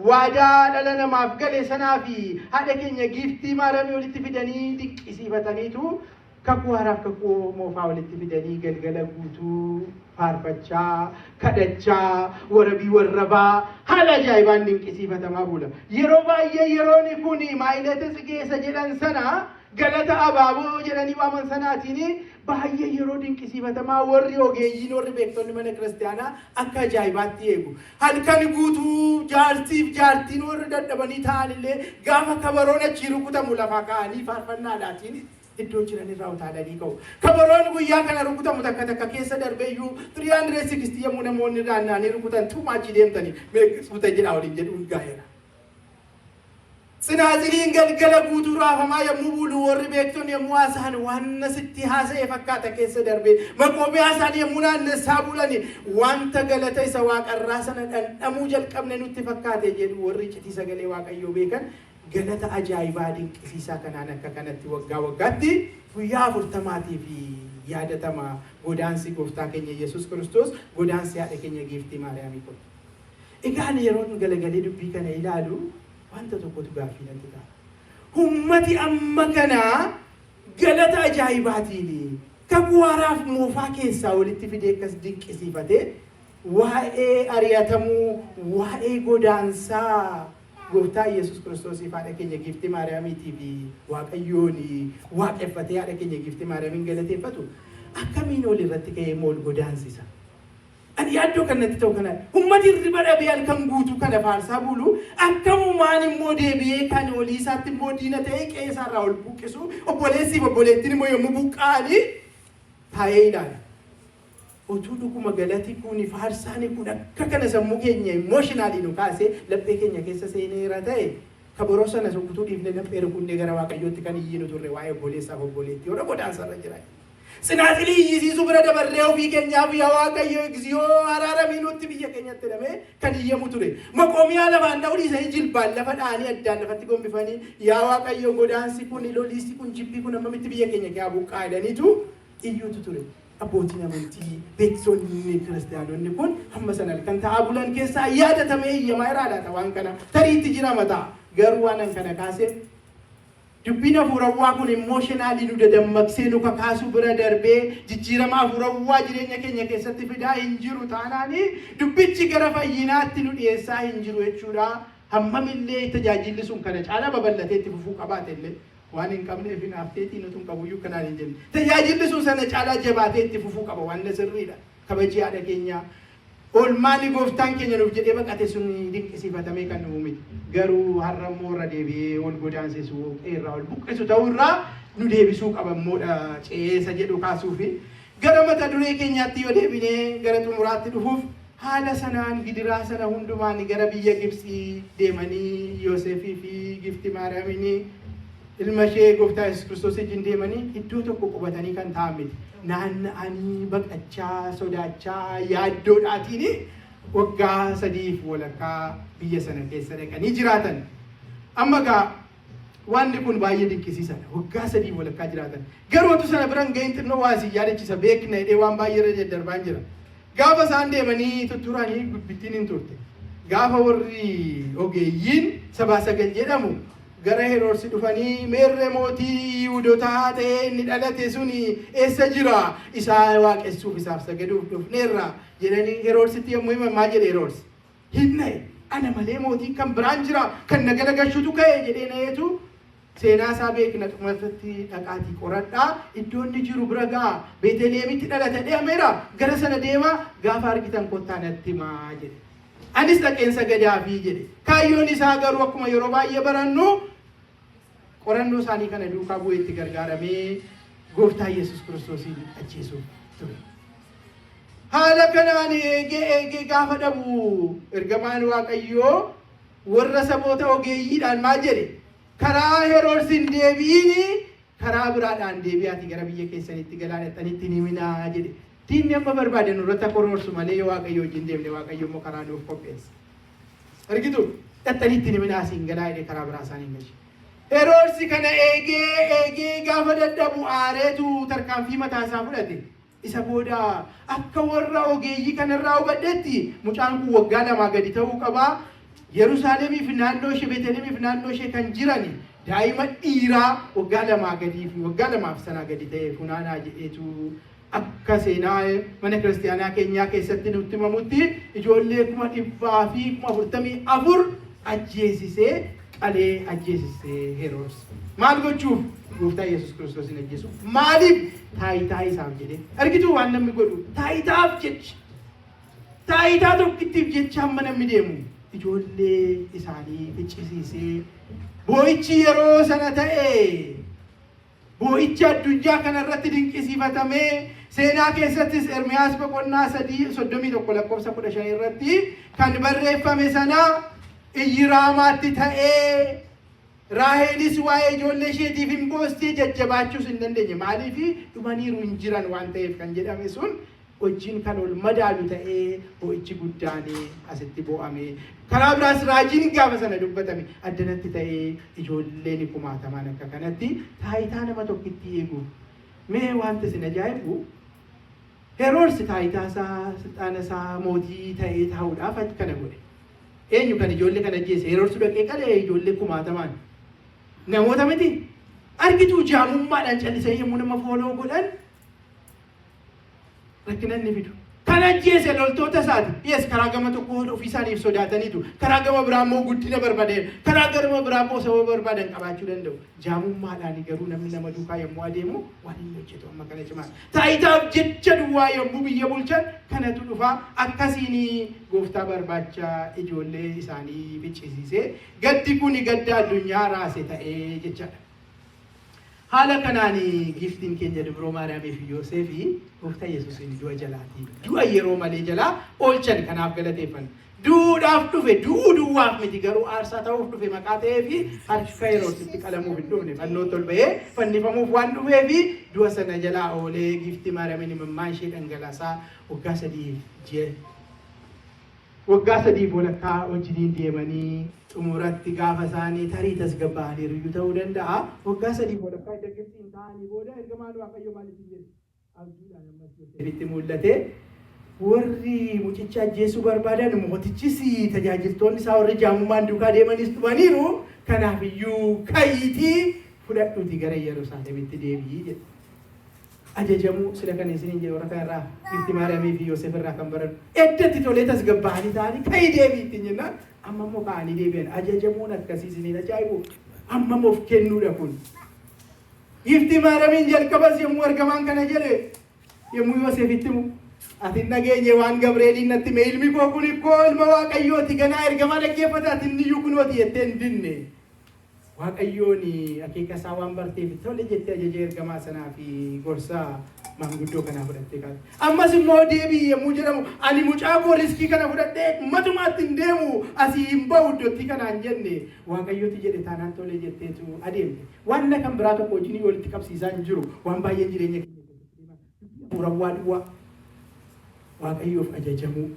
waadaa dhala namaaf gale sanaa fi haadha keenya Giiftii Maariyaamii walitti fidanii dinqisiifataniitu, kakuu haaraaf kakuu moofaa walitti fidanii galgala guutuu faarfachaa, kadhachaa, warabii warrabaa haala ajaa'ibaan dinqisiifatamaa bula. Yeroo baay'ee yeroon kun maayilata tsigeessa jedhan sana, galata abaaboo jedhanii waaman sanaatiin baay'ee yeroo dinqisiifatamaa warri ogeeyyiin, warri beektonni mana kiristaanaa akka ajaa'ibaatti eegu. Halkan guutuu jaarsiif jaartiin warri dadhabanii ta'an illee gaafa kabaroon achii rukutamu lafaa ka'anii faarfannaadhaatiin iddoo jiran irraa utaalanii ka'u. Kabaroon guyyaa kana rukutamu takka takka keessa darbeeyyuu 360 yommuu namoonni naanna'anii rukutan, tuumaa achi deemtanii meeqsuuta jedhaa waliin jedhuun gaa'eera. Tsinaatsiliin galgala guutuu raafamaa yommuu bulu, warri beektonni yommuu haasa'an waan sitti haasa'e fakkaata keessa darbee. Maqoomiyaa isaanii yommuu naannessaa bulani, wanta galata isa waaqarraa sana dhandhamuu jalqabne nutti fakkaate jedhu warri iccitii sagalee Waaqayyoo beekan. Galata ajaa'ibaa dinqisiisaa kanaan akka kanatti waggaa waggaatti guyyaa 40maatii fi yaadatama godaansi gooftaa keenya Yesuus Kiristoos, godaansi haadha keenya Giiftii Maariyaamii kun. Egaa ani yeroon galagalee dubbii kana ilaalu wanta tokkotu gaaffii natti ta'a. Ummati amma kana galata ajaa'ibaatiin kakuu haaraaf moofaa keessaa walitti fidee akkas dinqisiifatee waa'ee ari'atamuu, waa'ee godaansaa gooftaa Yesuus Kiristoosiif haadha keenya Giiftii Maariyaamiitii fi Waaqayyoon waaqeffatee haadha keenya Giiftii Maariyaamiin galateeffatu akkamiin ol irratti ka'ee immoo ol godaansisa? Ani yaaddoo kan natti ta'u kana, ummati hirriba dhabee halkan guutuu kana faarsaa bulu, akkamumaan immoo deebi'ee kan olii isaatti immoo diina ta'ee qe'ee isaarraa ol buqqisu, obboleessiif obboleettiin immoo yommuu buqqa'anii taa'ee ilaala. Utuu dhuguma galati kun, faarsaan kun akka kana sammuu keenya emotionally nu kaasee laphee keenya keessa seeneera ta'e, kabaroo sana utuu dhiifnee laphee rukunnee gara Waaqayyootti kan iyyinu turre waa'ee obboleessaaf obboleettii warra godaansarra jira. Tsinaaxilii iyyisiisuu bira dabarree ofii keenyaaf "Yaa Waaqayyo, egziyoo, araaramii nutti biyya keenyatti" jedhamee kan iyyamu ture. Maqoomiyaa lafaan dha'uu dhiisanii jilbaan lafa dha'anii addaan lafatti gombifanii, "Yaa Waaqayyo, godaansi kun, loliisi kun, jibbii kun ammamitti biyya keenya keessaa buqqaa?" jedhaniitu iyyuutu ture. Abbootiin amantii, beeksonni kiristaanonni kun hamma sana kan ta'aa bulan keessaa yaadatamee iyyamaa irraa laata waan kana? Tariitti jira mataa. Garuu waan an kana kaasee, dubbiin hafuurawwaa kun emotionally nu dadammaqsee nu kakaasuu bira darbee jijjiirama hafuurawwaa jireenya keenya keessatti fidaa hin jiru taanaani, dubbichi gara fayyinaatti nu dhiyeessaa hin jiru jechuudha. Hammamillee tajaajilli sun kana caalaa babal'atee itti fufuu qabaate illee, waan hin qabneef hin hafteetii nutu hin qabuyyuu kanaan hin jenne. Tajaajilli sun sana caalaa jabaatee itti fufuu qaba, waan sirriidha. Kabajii haadha keenyaa, oolmaani gooftaan keenya nuuf jedhee baqate sun dinqisiifatamee kan nu miti. Garuu har'a immoo irra deebi'ee ol godaansisu, qeerraa ol buqqisu ta'uu irraa nu deebisuu qaba immoodha ce'eessa jedhu kaasuufi. Gara mata duree keenyaatti yoo deebinee gara xumuraatti dhufuuf, haala sanaan gidiraa sana hundumaan gara biyya Gibxii deemanii Yoosefii fi Gifti Maariyaamiin ilma ishee gooftaa Yesuus Kiristoos wajjin deemanii iddoo tokko qubatanii kan ta'an miti. Naanna'anii baqachaa, sodaachaa, yaaddoodhaatiin waggaa sadiif walakkaa biyya sana keessa dhaqanii jiraatan. Amma gaa wanni kun baay'ee dinqisiisadha. Waggaa 3 walakkaa jiraatan. Garuu utuu sana biran gahin xinnoo waa isin yaadachiisa, beekna jedhee waan baay'ee irra daddarbaan jira. Gaafa isaan deemanii tutturanii gubbittiin hin turte. Gaafa warri ogeeyyiin sabaa sagal jedhamu gara Heroodsi dhufanii, "Meerre mootii Yihuudotaa ta'ee inni dhalate suni eessa jira? Isaa waaqessuuf, isaaf sagaduuf dhufneerra" jedhanii Heroodsitti yommuu himan, maal jedhe Heroodsi? Hin na'e. "Ana malee mootiin kan biraan jira, kan na galagalchutu ka'e" jedhee na'eetu, seenaa isaa beekna, dhumarratti "Dhaqaatii qoradhaa, iddoo inni jiru bira ga'a, Beeteliyeemitti dhalata jedhameera, gara sana deema, gaafa argitan kottaa natti himaa" jedhe. "Anis dhaqeen sagadaafii" jedhe. Kaayyoon isaa garuu akkuma yeroo baay'ee barannu, qorannoo isaanii kana duukaa bu'ee itti gargaaramee gooftaa Yesuus Kiristoosiin ajjeesuuf ture. Haala kanaan eegee eegee gaafa dhabu, ergamaan Waaqayyoo warra saboota ogeeyyiidhaan maal jedhe? "Karaa Heroodis hin deebi'iini, karaa biraadhaan deebi'aati gara biyya keessanitti galaa, dhaqxanitti hin himinaa" jedhe. Diinni amma barbaade nurratti akka roorsu malee, yoo Waaqayyo wajjin deemne, Waaqayyo immoo karaa nuuf qopheessa. Argitu, "Dhaqxanitti hin himinaa, asiin galaa" jedhee karaa biraa isaan hin galche. Heroodsi kana eegee eegee gaafa dadhabu, aareetu tarkaanfii mataa isaa fudhate. Isa booda akka warra ogeeyyii kanarraa hubadhetti mucaan kun waggaa 2 gadi ta'uu qabaa. Yerusaalemiif naannoo ishee, Beetelemiif naannoo ishee kan jiran daa'ima dhiiraa waggaa 2 gadii fi waggaa 2f sanaa gadi ta'e funaanaa jedheetu, akka seenaa mana kiristaanaa keenyaa keessatti nutti himamutti, ijoollee 144,000 ajjeesisee, qalee ajjeesisee Heroodis. Maal gochuuf? Gooftaa Yesuus Kiristoosin ajjeesuuf. Maaliif? Taayitaa isaaf jedhee. Argituu, waan namni godhu taayitaaf jecha. Taayitaa tokkittiif jecha hamma namni deemu, ijoollee isaanii ficcisiisee, boo'ichi yeroo sana ta'e boo'ichi addunyaa kanarratti dinqisiifatamee, seenaa keessattis Ermiyaas boqonnaa 3 31 lakkoofsa 15 irratti kan barreeffame sana, iyyi Raamaatti ta'ee, Raahelis waa'ee ijoollee isheetiif hin boostee, jajjabaachuus hin dandeenye, maaliif? Dhumaniiru, hin jiran waan ta'eef kan jedhame sun wajjin kan ol madaalu ta'ee, boo'ichi guddaan asitti boo'ame. Karaa biraas raajiin gaafa sana dubbatame addanatti ta'ee, ijoolleen kumaatamaan akka kanatti taayitaa nama tokkitti eeguuf. Mee wanti isin ajaa'ibu, Heroodis taayitaa isaa, silxaana isaa, mootii ta'ee taa'uudhaaf kana godhe. Eenyu kan ijoollee kana ajjeese? Heroodis dhaqee qalee ijoollee kumaatamaan. Namoota miti. Argituu, jaamummaadhaan callisanii yommuu nama follow godhan rakkina inni fidu. Kanaaf Kan ajjeese loltoota isaati. Yes, karaa gama tokko ofii isaaniif sodaataniitu. Karaa gama biraa immoo guddina barbaadan. Karaa gama biraa immoo sababa barbaadan qabaachuu danda'u. Jaamummaadhaan garuu namni nama duukaa yommuu adeemu waan inni hojjetu amma kana cimaa. Taayitaaf jecha duwwaa yommuu biyya bulchan kanatu dhufa. Akkasiin gooftaa barbaacha ijoollee isaanii ficcisiisee gaddi kun gadda addunyaa raase ta'ee jechaadha. Haala kanaan giiftiin keenya Dubroo Maariyaamii fi Yooseefii gooftaa Yesuusiin du'a jalaatii du'a yeroo malee jalaa oolchan, kanaaf galateeffanna. Duudhaaf dhufe, du'uu duwwaaf miti, garuu aarsaa ta'uuf dhufe maqaa ta'ee fi harka Heroodsitti qalamuuf hin dhufne, fannootti ol ba'ee fannifamuuf waan dhufee fi du'a sana jalaa oolee giiftii Maariyaamiin imimmaan ishee dhangalaasaa waggaa 3 ji'a waggaa 3 walakkaa wajjiniin deemanii xumuratti gaafa isaanii tarii tasgabbaa'aniiru ta'uu danda'a. Waggaa 3 walakkaa edda Gibxiin ta'anii booda ergamaan Waaqayyoo maal ittiin jedhe? Abjuudhaan ammas Yoosefitti mul'ate. Warri mucicha ajjeesuu barbaadan, mootichis tajaajiltoonni isaa warri jaamummaan duukaa deemanis dhufaniiru. Kanaaf iyyuu ka'iitii fudhadhuuti gara Yerusaalemitti deebi'i jedhe. Ajajamuu sila kan isiniin jedhe warra kana irraa, Giiftii Maariyaamii fi Yoosef irraa kan barannu. Eddatti tolee tasgabbaa'anii ta'anii ka'ii deebi'i ittiin jennaan amma immoo ka'anii deebi'an. Ajajamuun akkasii isiniin ajaa'ibu. Amma of kennuudha kun. Giiftii Maariyaamiin jalqabas yommuu ergamaan kana jedhe, yommuu Yoosefitti himu, "Ati hin dhageenye waan Gabreeliin natti hime, ilmi koo kun ikkoo ilma Waaqayyooti, ganaa ergamaa dhaggeeffata, ati inni iyyuu kunooti," jettee hin dinne. Waaqayyoon akeeka isaa waan barteef tole jettee ajaja ergamaa sanaa fi gorsa maanguddoo kanaa fudhattee kaate. Ammas immoo deebi'i yommuu jedhamu, "Ani mucaa koo risk kana fudhadhee matumaatti hin deemu, asii hin ba'u iddootti," kanaan jenne. Waaqayyotu jedhe taanaan tole jetteetu adeemte. Wanna kan biraa tokko wajjin walitti qabsiisaa hin jiru. Waan baay'een jireenya keenya keessatti deemaa. Dubbii hafuurawwaa duwwaa. Waaqayyoof ajajamuu.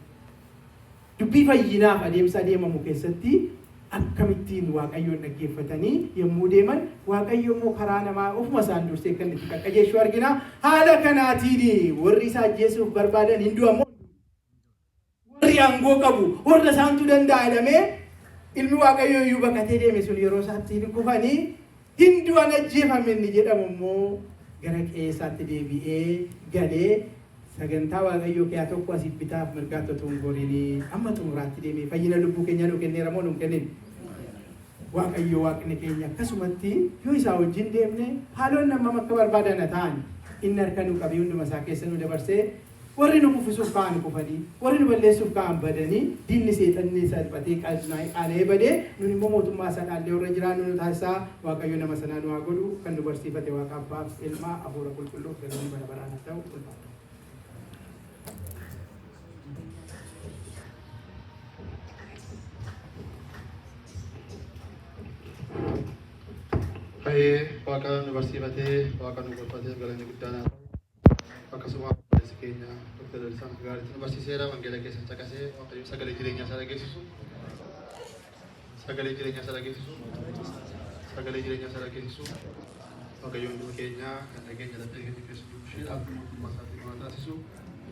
Dubbii fayyinaaf adeemsa adeemamu keessatti akkamittiin Waaqayyoon dhaggeeffatanii yommuu deeman, Waaqayyo immoo karaa namaa ofuma isaan dursee akka inni itti qaqqajeessu argina. Haala kanaatiin warri isa ajjeesuuf barbaadan hin du'amoo? Warri aangoo qabu, warra isaantu danda'a jedhamee ilmi Waaqayyoo iyyuu baqatee deeme sun yeroo isaatti hin kufanii, hin du'an. Ajjeefame inni jedhamu immoo gara qe'ee isaatti deebi'ee galee sagantaa Waaqayyoo keessaa tokko asiif bitaaf mirgaatti otoo hin gorinii amma xumuraatti deemee fayyina lubbuu keenyaa nu kenneera moo nu hin kennin? Waaqayyo Waaqni keenya akkasumatti yoo isaa wajjin deemne, haalonni hammam akka barbaadan haa ta'an, inni harka nu qabee hunduma isaa keessa nu dabarsee, warri nu kuffisuuf ka'an kufanii, warri nu balleessuuf ka'an badanii, diinni seexanni salphatee qaana'ee badee, nun immoo mootummaa isaa dhaallee warra jiraannu nu taasisaa. Waaqayyo nama sanaa nu haa godhu. Kan nu barsiifate Waaqa Abbaaf, Ilmaa, Hafuura Qulqulluuf galanni bara baraan haa ta'u. Ulfaata. Baay'ee Waaqa nu barsiifatee, Waaqa nu gorfatee galanni guddaan haa ta'u. Akkasuma obboleessi keenya Dr. Lalisaan gaariitti nu barsiiseera. Wangeela keessan caqasee, Waaqayyo sagalee jireenyaa isaa dhageessisu. Sagalee jireenyaa isaa dhageessisu. Sagalee jireenyaa isaa dhageessisu. Waaqayyo hunduma keenya kan dhageenya laphee keenya keessa jiru ishee dhaabbii mootummaa isaatiin nu haa taasisu.